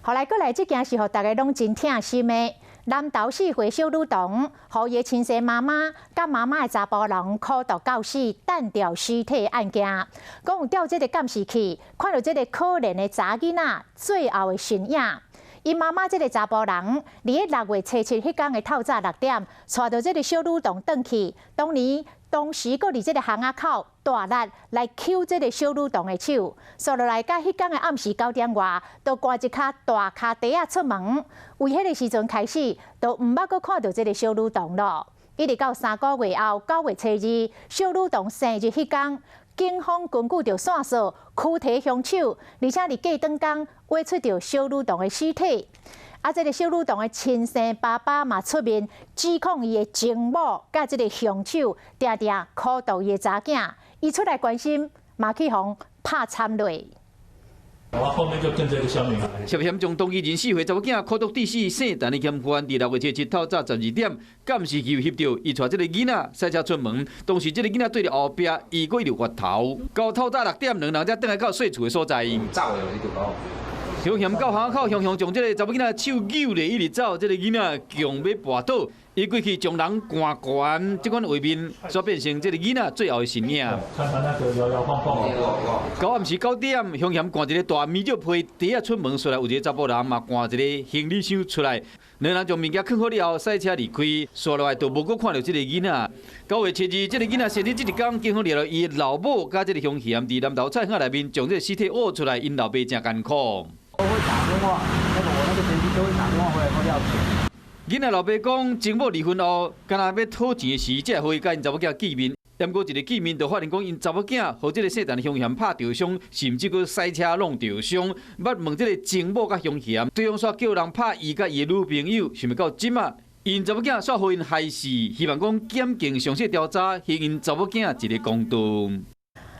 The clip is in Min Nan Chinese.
後來過來，這件事予大家攏真疼心的。南投4歲小女童，予伊的親生媽媽佮媽媽的查埔人苦毒到死、彈掉屍體案件，講有調這个監視器，看著這个可憐的查囡仔最後的身影。𪜶媽媽這个查埔人，佇咧6月初7彼工的透早6點，帶著這个小女童轉去，當年當時閣佇這个巷仔口大力來搝這个小女童的手，紲落來，到彼工的暗時9點外，就掛一跤大跤袋仔出門。為彼个時陣開始，就毋捌閣看著這个小女童囉。一直到3個月後，9月初2，小女童生日彼工，警方根據著線索，驅提兇手，而且佇隔轉工挖出著小女童的屍體。啊，這个小女童的親生爸爸嘛出面指控伊的情母佮這个兇手，定定苦毒伊的查囝，伊出來關心，嘛去予拍慘落。我後面就跟這個小女孩。涉嫌將當地人4歲查某囝苦毒致死，姓陳的嫌犯，佇6月初7透早12點，監視器翕著，伊帶這个囡仔駛車出門，當時這个囡仔對佇後壁，伊閣一直越頭。到透早6點，兩人才轉來到稅厝的所在。走的你就講。兇嫌到巷口，雄雄將這个查某囡仔手扭咧，一直走，這个囡仔強欲跋倒，伊過去將人趕懸，這款畫面煞變成這个囡仔最後的身影。看他那個搖搖晃晃。到暗時9點，兇嫌掛一个大物料皮袋仔出門，出來有一个查埔人嘛掛一个行李箱出來，兩人將物件囥好了後，駛車離開，紲落來就無閣看著這个囡仔。9月初2，這个囡仔生日這一工，警方掠著伊老母佮這个兇嫌佇南投菜園內面將這个屍體挖出來，𪜶老爸誠艱苦。都會打電話，那個我那個前妻都會打電話回來說要錢。囡仔老爸講，情某離婚後，敢若欲討錢時，才會予伊佮𪜶查某囝見面。毋過一个見面，就發現講𪜶查某囝予這个姓陳的兇嫌拍著傷，甚至閣駛車弄著傷。捌問這个情某佮兇嫌，對方煞叫人拍伊佮伊的女朋友，想袂到這馬，𪜶查某囝煞予𪜶害死，希望講檢警詳細調查，還𪜶查某囝一个公道。